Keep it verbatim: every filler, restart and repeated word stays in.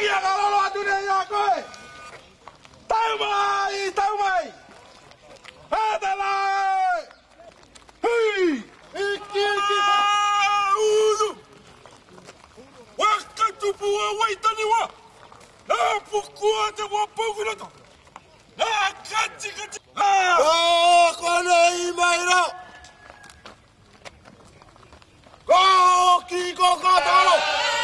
Ia karoro atu nei ia koe. Tau mai, tau mai. Hātara e. Hui. Iki, iki. Uzu. Wakatupu wa waitani wa. Nā pukua te wa paukurata. Nā kati, kati. Nā. Ko nei mai ra. Ko ki ko ka taro.